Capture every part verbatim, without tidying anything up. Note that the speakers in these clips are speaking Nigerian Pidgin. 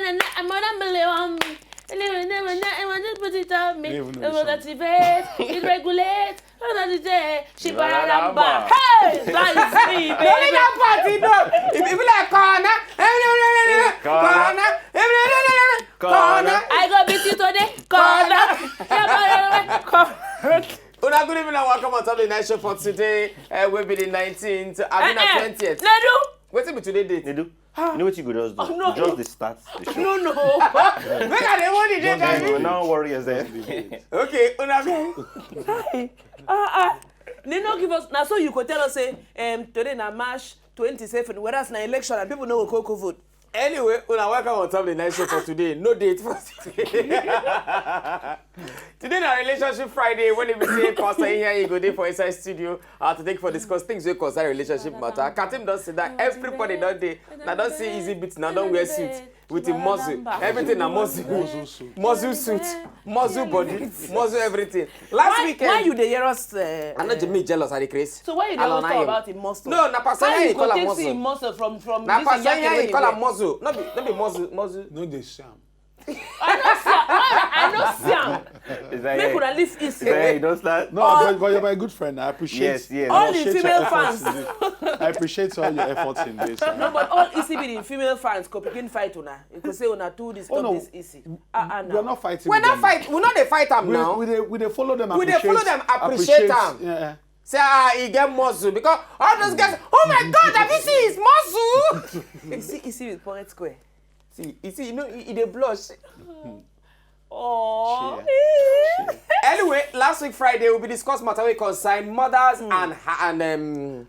And I'm on a million on me. And then when they were not, I want to put it on me. Even though It will it sounds- activate, it regulate. What does it say? Shibaramba. Shibaramba. Hey, that is me, No, leave baby. That part, you know. If you be like corner, Corner. corner, corner. I go beat you today. Corner. Corner. Una good evening and welcome on top of the night show for today. Uh, will be the nineteenth, I mean, the twentieth. Nedu. Wetin be today date? Nedu, you know what you go just do? Oh, no. Just the start the show. No, no. Make I dey hold the date, Don't abi? worry, no worry yourself. Okay, una. Hi. Uh, uh. They no give us. Now, so you go tell us say, um, today na March twenty-seven, whereas na election and people no go go vote. Anyway, una welcome on top of the night show for today. No date for today. Today na relationship Friday. When we say Pastor in here, you go there for inside studio. Uh, to take for discuss things we concern relationship matter. Katim don sit down. Everybody don dey. Now don see easy beats. Now don wear suit with the muscle. Everything na muscle. Muscle suit. Muscle suit. Muscle body. Muscle everything. Last Why, weekend. Why you dey hear us? Uh, I know Jimmy jealous. I dey craze. So why you dey Alon always talk Ayo. About the muscle? No, na Pastor How Iyan you you call go am take muscle. See muscle from from Na this Pastor Iyan Iyan wey you call wear? Am muscle. No be no be muscle muscle. No dey sham. I no see am. I no see am. Is that Make it? Una live easy. Is that it? You don't start? No, Oh. but, but you're my good friend. I appreciate. Yes, yes. I All the appreciate female your efforts fans. in this. I appreciate all your efforts in this. No, but all E C B the female fans go begin fight una. You go say una too this Oh, stuff no. This easy. Ah, ah, We're no. Not fighting. We With not them. Fight. We not dey fight am We, now. We dey, we dey follow them. We dey Appreciate, follow them, appreciate am. Yeah. Say ah, he get muscle because all those girls. Oh my God, have you seen his muscle? You see, you see with Pocket Square. See, you see, you know, he, he dey blush. Oh. Anyway, last week Friday we be discuss matter wey concern mothers and ha- and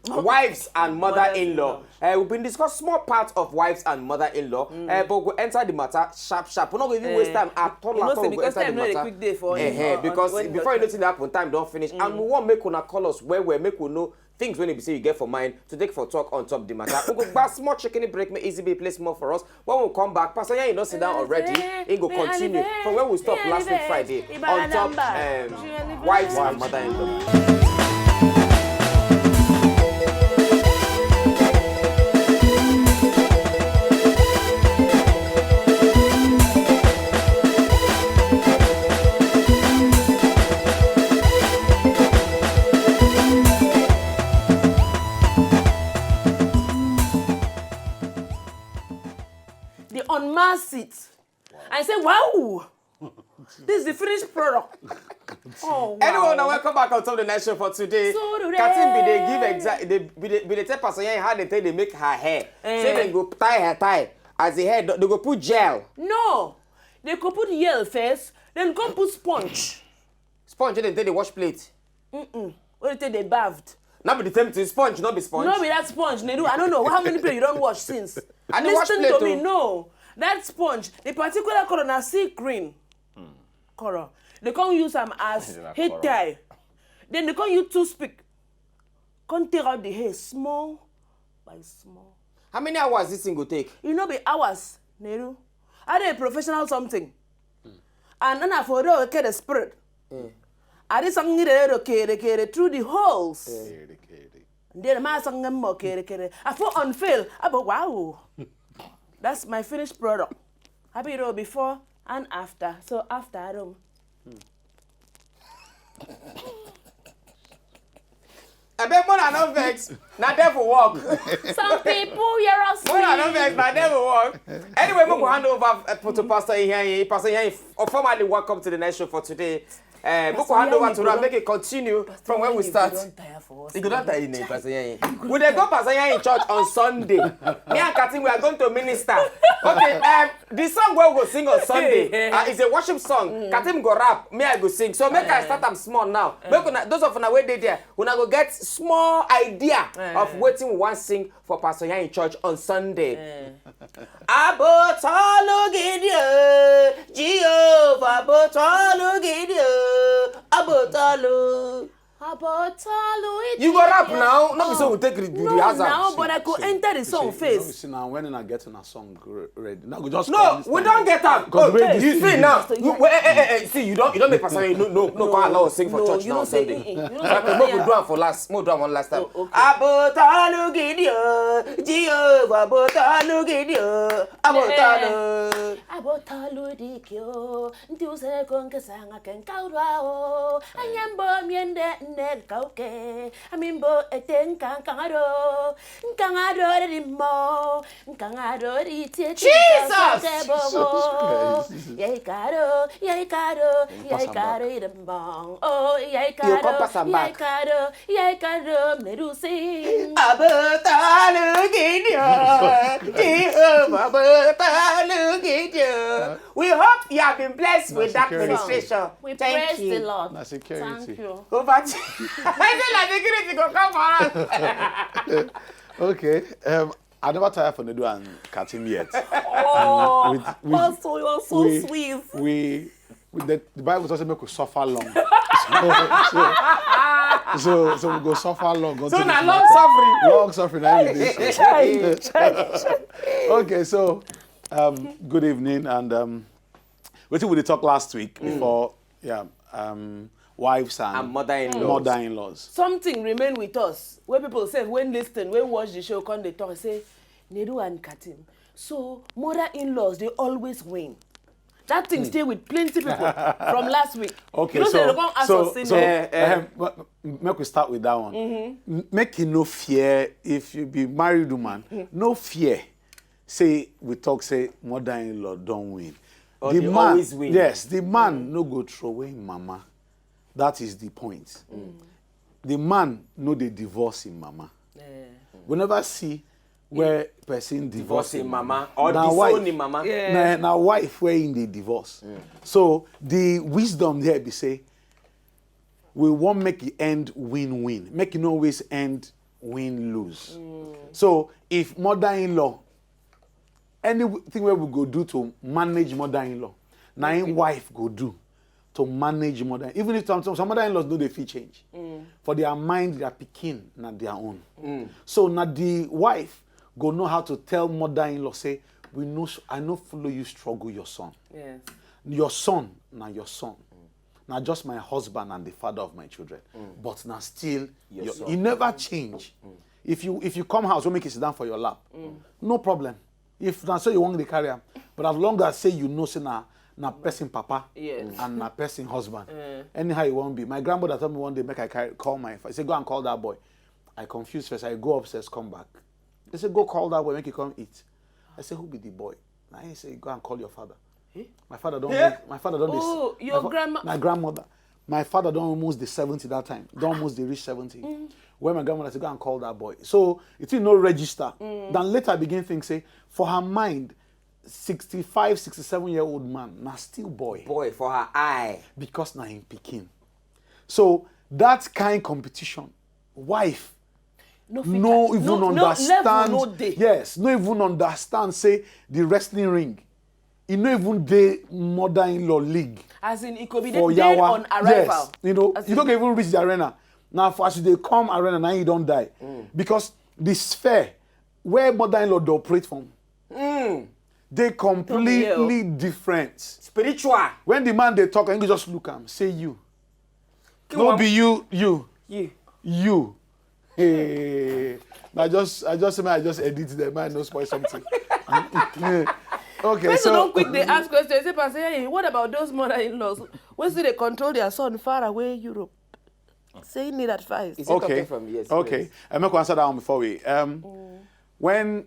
um, wives and mother-in-law. Mothers-in-law. Uh, we been discuss small part of wives and mother-in-law, uh, but we enter the matter sharp sharp. We no go even waste time at all. You know At all. Say We because enter time the no dey matter. Quick day for Eh, eh, on- because when before you the- know thing happen, time don finish, and we wan make una call us well well, make we know things wey be say you get for mind to take for talk on top the matter. We go back small chicken break, make easy be place more for us. When we come back, Pastor Yan, you don sit down already. He go continue from where we stop last week Friday on top um, wives and mother-in-law. The unmasked seat. I say, wow. This is the finished product. Oh, wow. Anyway, now welcome back on top of the night show for today. So today- Katim be dey give exact. They be dey, be dey tell Pastor Yan how they take they make her hair. Say they go tie her tie as the hair. They go put gel. No. They go put gel first, then come put sponge. Sponge they take they wash plate. Mm-mm. What they take they bathed. Not be the same thing. Sponge, not be sponge. No be that sponge, Nedu. I don't know how many people you don't wash since. I dey wash Listen plate to me, o. No. That sponge, the particular color na sea green color. They come use am as Na head color. Tie. Then they come use toothpick. Come take out the hair small by small. How many hours this thing go take? E no be hours, Nedu. I dey professional something. And then I for real get the spirit. I did something there kere kere through the holes. Then my something more kere kere. I for unfail. I but wow. That's my finished product. Happy row before and after. So after I don't. I bet more than no vex. Na devil work. Some people hear us. More than no vex. Na devil work. Anyway, we go hand over uh, to Pastor Iyanyi. Pastor Iyanyi, f- formerly welcome to the next show for today. Uh, we go hand over to Ram, make it continue from where we start. You go don tire, name, Pastor Iyanyi. We dey go Pastor Iyanyi church on Sunday. Me and Katim, we are going to minister. Okay, um, the song we go sing on Sunday uh, is a worship song. Katim go rap, me I go sing. So make I start am small now. Make una, those of una wey dey there, una go get small idea of wetin we wan sing for Pastor Iyanyi church on Sunday. Abotolu gidi o, Jehovah abotolu gidi o, abotolu. Abotolu. You go rap now, no be so we take re- No, rehearsal. Now, but I go enter the song You face. see now when I get on a song re- ready. Now go just No, we don get am. Because Okay, wait, you this see thing- now. You, wait, eh, eh, eh, see, you don, you don make person no, no, no, come allow us sing for No, church you now know on say, Sunday. eh, eh, you know Okay, say, make we eh, do am for last. Make we do am one last time. Oh, okay. Abotolu gidi o, Jehovah abotolu gidi o, abotolu. Taludikyo, nti useko nkesanga kenkaurwa o. Anyambo miende nne kauke, amimbo ete nkankangaro, nkangaro rimo, nkangaro ritie. Jesus! Bobo. Yaikaro, yaikaro, yaikaro irembong. Oh, yaikaro, yaikaro, yaikaro merusi. Abatalugidia, Jehovah, Abatalugidia. We hope you have been blessed with that ministration. We praise the Lord. Na security. Thank you. Over to I said na security go come for us. Okay. Um, I never tire for Nedu and Katim yet. Oh, with, with, also, you're so we, sweet. We, we the, the Bible doesn't make we suffer long. So, so, so, so we go suffer long. So na long suffering. Long suffering. Chai, chai, chai. Okay, so um, good evening, and um, wetin we dey talk last week before, yeah, um, wives and, and mother-in-laws. Mother-in-laws. Something remain with us. Where people say when listen, when watch the show, come they talk say, Nedu and Katim. So mother-in-laws they always win. That thing stay with plenty people from last week. Okay, you know, so, they come ask so, us, so, eh, eh, um, make we start with that one. M- Make you no fear if you be married woman. No fear. Say we talk say mother-in-law don't win. Or the they man, always win. Yes, the man no go throw away him mama. That is the point. The man no dey divorce him mama. We never see where person divorce him mama or disown him mama. Na, na wife where him dey divorce. So the wisdom there be say we wan make e end win-win, make e no always end win-lose. So if mother-in-law, anything wey we go do to manage mother-in-law, na im wife go do to manage mother. Even if some, some mother-in-laws no dey fit change, for their mind, their pikin na their own. So na the wife go know how to tell mother-in-law say, we no, I no follow you struggle your son. Yes. Your son na your son. Na just my husband and the father of my children. But na still your, he never change. If you, if you come house, we make you sit down for your lap. No problem. If na so you want to carry am, but as long as say you know say na, na person papa and na person husband, anyhow you wan be. My grandmother tell me one day make I carry, call my, I say go and call that boy. I confuse first. I go upstairs, come back. They say go call that boy make he come eat. I say who be the boy? Na him say go and call your father. My father don, my father don dey, oh, your grandma, my grandmother. My father don almost dey seventy that time. Don almost dey reach seventy. When my grandmother say go and call that boy. So the thing no register. Then later I begin think say for her mind, sixty-five, sixty-seven year old man na still boy. Boy for her eye. Because na him pikin. So that kind competition, wife no even understand. Yes, no even understand say the wrestling ring, e no even dey mother-in-law league. As in, e could be for dead on arrival. Yes, you know, you don't even reach the arena. Now, for as you dey come arena, now you don die. Because the sphere where mother-in-law dey operate from dey completely different. Spiritual. When the man dey talk, and you just look am, say you. No be you, you. You. You. Hey. I just, I just say, I just edit them. I no spoil something. Okay, so don't quick. They ask questions. Say, "Pastor, hey, what about those mother-in-laws? When see they control their son far away Europe?" Say need advice. Is it okay from? Yes. Okay. I make answer that one before we. Um, when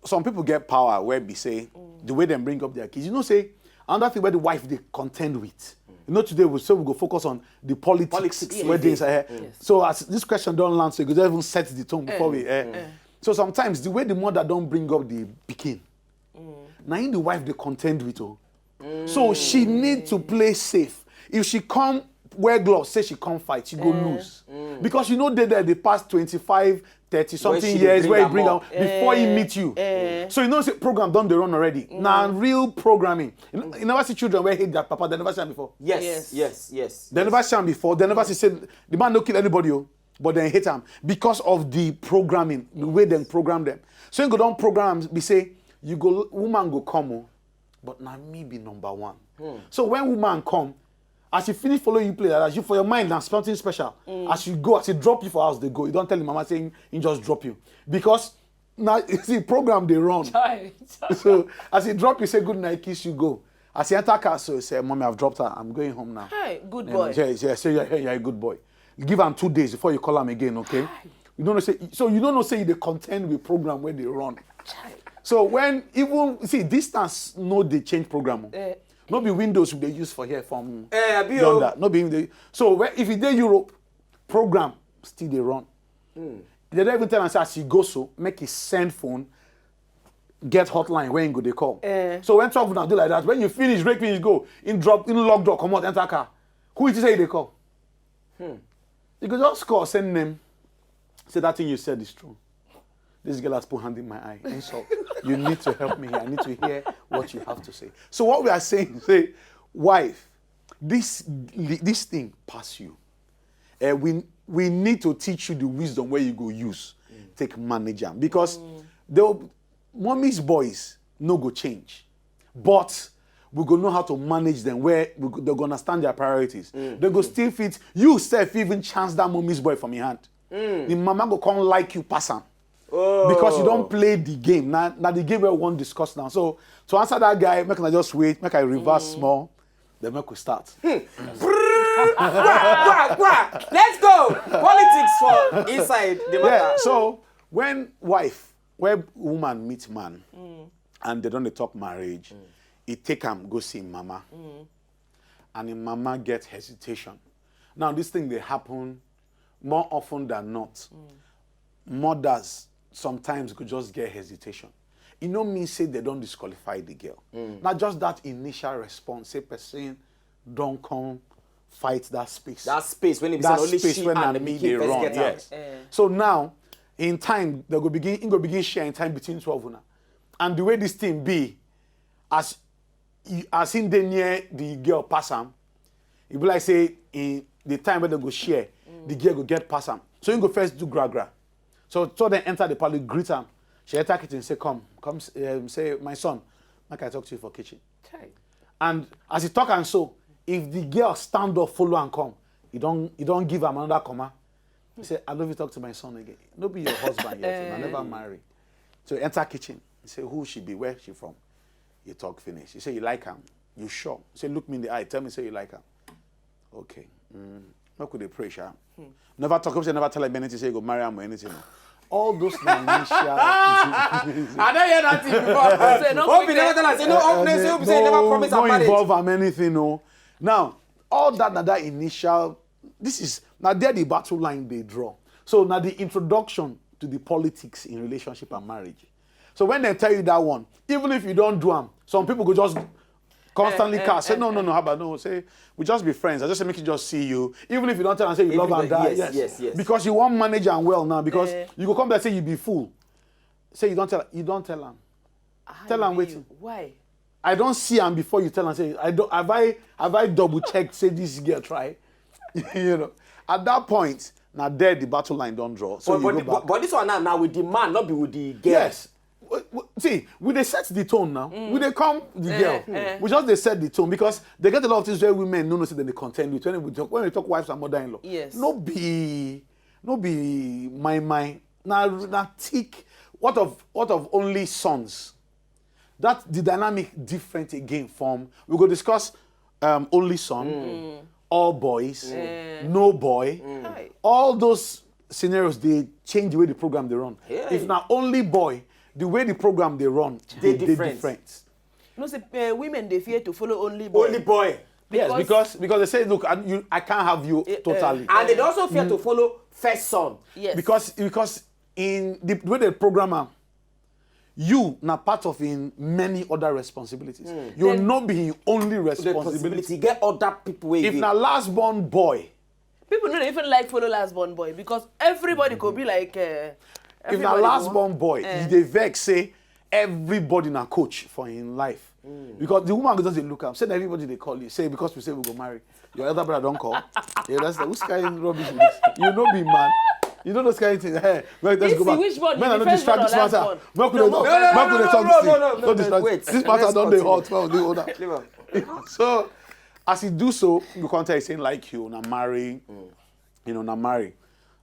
some people get power where be say the way they bring up their kids, you know, say another thing where the wife they contend with. You know, today we say we go focus on the politics. Politics, where things are here. So as this question don't land, so you could even set the tone before we. So sometimes the way the mother don't bring up the pikin, now in the wife they contend with, oh. So she need to play safe. If she come wear gloves, say she come fight, she go lose. Because you know they there the past twenty-five, thirty something years where he bring out before he meet you. So you know say program done the run already. Now real programming. You, know, you never see children where hate their papa. They never see am before. Yes, yes, yes. They never see am before. They never see say the man no kill anybody, oh, but they hate am because of the programming, the way they program them. So you go down program, we say you go woman go come, oh, but now me be number one. So when woman come, as she finish follow you play like that, you for your mind now something special. As you go, as he drop you for house, they go. You don't tell the mama saying he just drop you because Now, you see, program they run. Chai. So as he drop, you say, "Good night, kiss, you go." As he enter car, so he say, "Mommy, I've dropped her. I'm going home now." Hey, good You know, boy. Yeah, yeah, say, "Yeah, yeah, you're a good boy. Give him two days before you call him again, okay?" You don't know say, so you don't know say they contend with program where they run. So when even, see, distance no they change program. Oh. Eh. No be windows they use for here from Eh, abi o. Yonder. No be they, so when, if you dey Europe, program still they run. They don't even tell us as he go so make he send phone, get hotline when go they call. Eh. So when twelve now do like that, when you finish, break finish, go in, drop in, lock door, come out, enter car. Who is say they call? You could just call, send name, say, "That thing you said is true. This girl has put hand in my eye. Insult. You need to help me here. I need to hear what you have to say." So what we are saying, say, "Wife, this this thing pass you. Eh, we we need to teach you the wisdom where you go use, take manage am, because the mommy's boys no go change, but we go know how to manage them where we go, they go understand their priorities. They go still fit. You self even chance that mommy's boy from your hand. The mama go come like you pass am. Because you don't play the game. Now, now the game we want discuss now. So to answer that guy, make I just wait, make I reverse small, then make we start. Gwa, gwa, gwa. Let's go. Politics for inside the matter. Yeah. So when wife, where woman meet man, and they don't talk marriage, it take am go see mama, and the mama get hesitation. Now this thing they happen more often than not. Mothers sometimes could just get hesitation. It no mean say they don't disqualify the girl. Not just that initial response, say person don't come fight that space. That space when it be That say only space she when and na the me pikin dey first run, get yes. Out. So now, in time, they go begin, it go begin share in time between twelve una. And the way this thing be, as he, as him dey near the girl pass am, it be like say in the time when they go share, the girl go get pass am. So he go first do gra gra. So so then enter the parlor, greet am. She enter kitchen, say, "Come, come, um, say, my son, make I talk to you for kitchen." Chai. And as he talk and so, if the girl stand up, follow and come, he don't he don't give am another comma. He say, "I love you, talk to my son again. No be your husband yet, I never marry." So enter kitchen. He say, "Who she be? Where she from?" You talk finish. He say, "You like am? You sure?" He say, "Look me in the eye. Tell me say you like am." "Okay. Mm. Make we dey pray, sha." Never talk. Say never tell him anything. Say you go marry him or anything. All those na initial. I don't hear that thing before. Say no Hope you pretend. Never tell her. Say no. Hope say hope say you never promise No her marriage. Involve am anything, no. Now, all that na that initial. This is now there the battle line they draw. So now the introduction to the politics in relationship and marriage. So when they tell you that one, even if you don't do am, some people go just constantly Eh, eh, cast. Say, eh, "No, no, no, how about no?" Say, "We just be friends. I just say make you just see you." Even if you don't tell and say you love and Everybody- die. yes, yes, yes. Because you want manage and well now. Because Eh. You go come there say you be fool. Say you don't tell. You don't tell am. How Tell you am be wetin. You? Why? I don't see am before you tell am say I don't have I have I double checked say this girl try. You know, at that point, now there the battle line don't draw. So But, you but, go but, back. But this one now, now with the man, not be with the girl. Yes. W- w- See, we they set the tone now. We they come the Eh, girl. Eh. We just they set the tone because they get a lot of things where women no no say they contend with when we talk when we talk wives and mother-in-law. Yes. No be, no be my my. Now now thick. What of what of only sons? That the dynamic different again from we go discuss um, only son, all boys, no boy. Hi. All those scenarios they change the way the program they run. Yeah. If not only boy, the way the program they run, They they, they different. Different. No, say uh, women they fear to follow only boy. Only boy. Yes, Because- because because they say, "Look, I, you, I can't have you Eh, eh. totally." And they also fear to follow first son. Yes. Because because in the way the program am, you na part of in many other responsibilities. You Then- no be in only The responsibility. responsibility. Get other people. Wey If dey- na last born boy, People don't even like follow last born boy because everybody could be like. Uh, if na last born boy, Eh. you dey vex say everybody na coach for in life. Because the woman go just dey look am, say na everybody they call you, say because we say we go marry. Your elder brother don't call. Yeah, that's the which kind of rubbish is this? You know be man. You know those kind of things. Hey, well, let's This go back. Which one? Men The are not first distract one this or last matter. one? Make we No, dey talk. no, no, Make we no, dey no, talk no, this no, thing. no, No no, distract. wait. This matter Let's don dey continue. Hot. Well, the older. Leave am. So as he do so, you can't tell him saying like you na marry, you know na marry.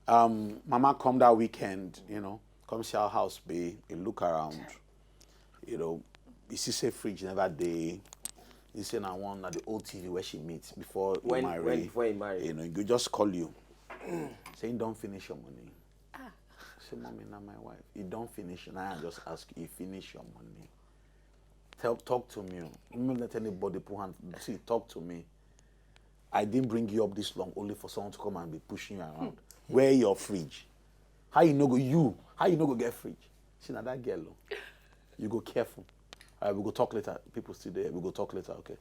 Um, mama come that weekend, you know, come see our house be, you look around, you know, you see say fridge never dey. You say na one na the old T V where she meets before you When- marry. when- before you marry. You know, you go just call you. Say you don't finish your money. Say, "Mommy, not my wife. You don't finish." And I just ask you, "You finish your money? Tell, talk to me. Don't let anybody put hand. See, talk to me. I didn't bring you up this long only for someone to come and be pushing you around. Where your fridge? How you no go you? How you no go get fridge?" See, now that girl, oh, you go careful. All right, we go talk later. People still there. We go talk later. Okay.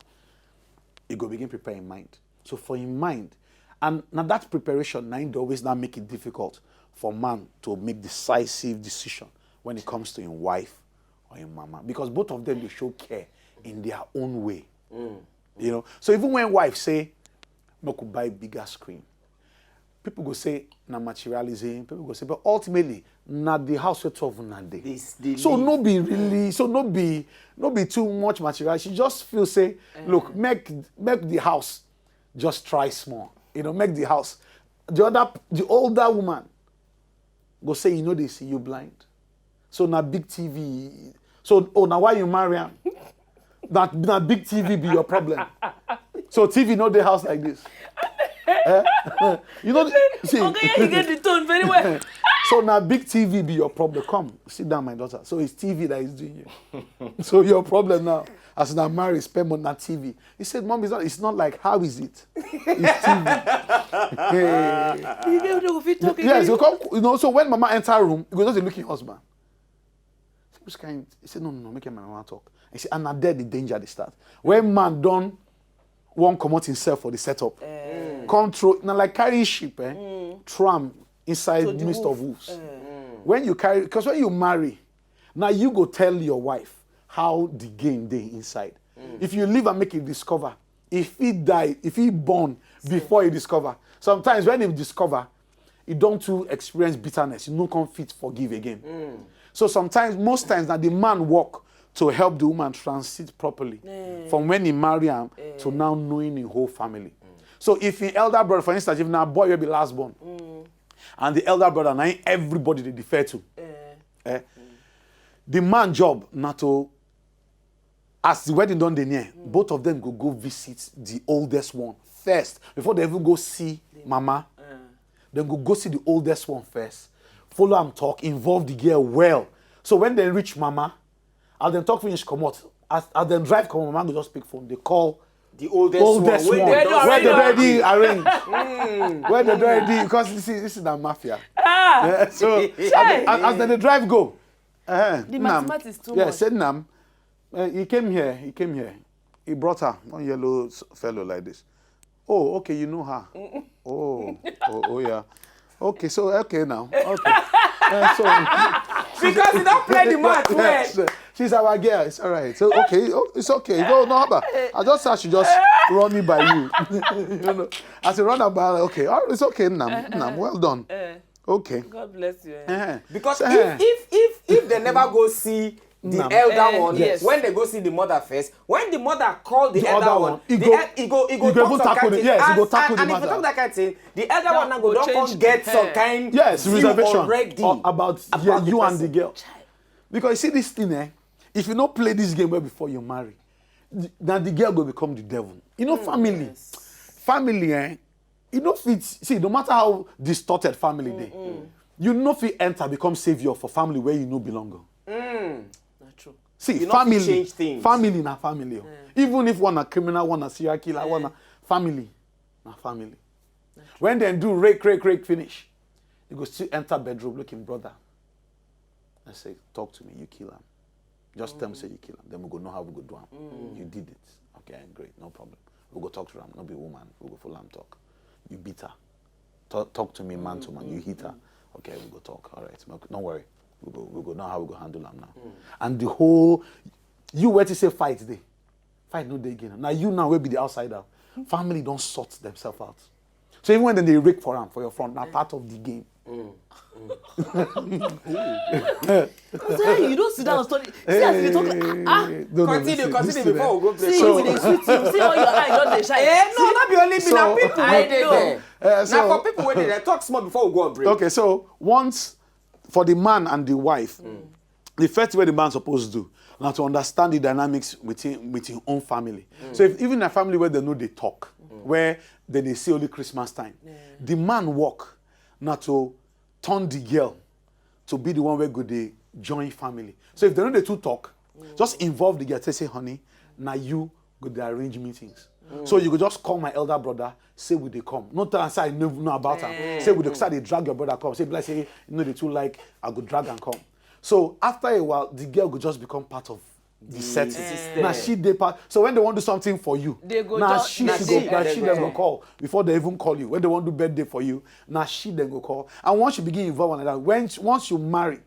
You go begin prepare in mind. So for in mind, and now that preparation now dey always now make it difficult for man to make decisive decision when it comes to him wife or him mama, because both of them dey show care in their own way. You know, so even when wife say, "Make we buy bigger screen," people go say na materialism. People go say, but ultimately na the house wey two of una dey. This- they So live. No be really, so no be, no be too much material. She just feel say, look, make, make the house just try small. You know, make the house. The other, the older woman go say, "You know, they see you blind. So na big T V. So, oh, now why you marry him? That, that big T V be your problem. So T V no dey house like this." Eh? You know, see, Okay, yeah, you get the tone very well. So now big T V be your problem. Come, sit down, my daughter. So it's T V that is doing you. So your problem now, as una marry, spend money on T V. He said, "Mom, it's not, it's not like, how is it? It's T V." Hey. You get to fit talk Yes, again. you come, you know, so when mama enter room, you go just look at husband. Say, "Which kind?" He said, "No, no, no, make my mama talk." And he said, "And na there the danger dey start. When man don wan comot himself for the setup, come throw, na like carrying sheep, eh? Throw am inside To the midst wolf. Of wolves. When you carry, because when you marry, now you go tell your wife how the game dey inside. If you leave and make it discover, if he die, if he born before he discover, sometimes when he discover, he don't too experience bitterness. You no come fit forgive again. So sometimes, most times, now the man work to help the woman transit properly from when he marry him to now knowing him whole family. So if him elder brother, for instance, if na boy wey be last born, and the elder brother, now everybody they defer to. Eh? The man job na to, as the wedding don dey near, both of them go go visit the oldest one first before they even go see mama. Dem go go see the oldest one first, follow am talk, involve the girl well. So when they reach mama, as dem talk finish comot, as, as dem drive comot, mama go just pick phone, they call The oldest, oldest one. one Wey dem don wey dem arrange. Already arrange. Wey dem don already, because you see, this is na mafia. Eh, so as, Chai. as, as dem dey drive go, eh, The Nam, mathematics too yeah, much. Say Nam, eh, he came here, he came here. He brought her, one yellow s- fellow like this. Oh, okay, you know her. Oh, oh, oh, yeah. Okay, so, okay now. Okay. Eh, so, Because you don't play the math well. Yes, she's our girl. It's all right. So okay, oh, it's okay. No, no, haba. I just said she just run me by you. You know, as a runner by, okay, oh, it's okay, Nam, Nam, well done. Eh, Okay. God bless you. Eh. Eh. Because So, if, eh. if if if they never go see the Nam. elder Eh, one, yes. When they go see the mother first, when the mother call the, The elder other one, one, he the go- el- he go he go he go talk even some tackle kind the- thing. yes, he And- go tackle and, the and if you matter. Talk that kind thing, the elder That one now go go don come change get the- some eh. kind Yes, view reservation already a- about, about yeah, the you and the person. Girl. Because you see this thing, eh? If you no play this game well before you marry, th- now the girl go become the devil. You know, family, family, eh? You know, fit see, no matter how distorted family dey, you no fit enter become savior for family where you no belong. Oh. Not true. See, You no fit family, change things. Family na family. Oh. Even if one a criminal, one a serial killer, one a family, na family. When dem do rake, rake, rake finish, you go still enter bedroom, look him brother. I say, "Talk to me, you kill him. Just tell me say you kill him. Then we go know how we go do him. You did it. Okay, great, no problem. We go talk to him. No be woman. We go full am talk. You beat her. Talk, talk to me, man to man. You hit her. Okay, we go talk. All right, no, don't worry. We go, we go know how we go handle him now." And the whole, you wait to say fight day. Fight no day again. Now you now will be the outsider. Family don't sort themselves out. So even when they rake for am for your front, now part of the game. So you don't sit down and study. See as you talk like, ah, ah. Eh, no, no, Continue, listen, continue listen, before eh. We go break. See, So- you dey sweet you. See how your eye don dey shine. Eh, no, not be only me. So- Now people I wey dey know. There. Eh, Now so- for people wey dey there, talk small before we go on break. Okay, so once for the man and the wife, the first thing wey the man suppose do na to understand the dynamics within with him own family. So if even a family where they know they talk, where they dey see only Christmas time, the man work na to turn the girl to be the one wey go dey join family. So if they no dey too talk, just involve the girl, say, say, honey, na you go dey arrange meetings. So you go just call my elder brother, say we dey come. No tell am say I no know about am. Say we dey start dey drag your brother come. Say be like say you no dey too like, I go drag am come. So after a while, the girl go just become part of the setting. System. Na she dey part. So when they wan do something for you, They go na just- she na she she go na dem she go dem go call. Call before they even call you. When they wan do birthday for you, na she dem go call. And once you begin involve one another, when once you marry,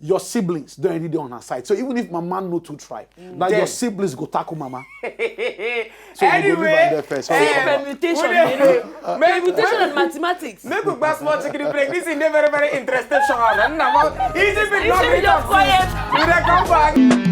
your siblings don already dey on her side. So even if mama no too try, na Dem. your siblings go tackle mama. Anyway, So we go leave am there first. eh, Permutation, we dey- you know. make- Permutation and mathematics. Make we pass small chicken break. This is very, very interesting show. And now, easy bit Easy bit of quiet. We dey come back.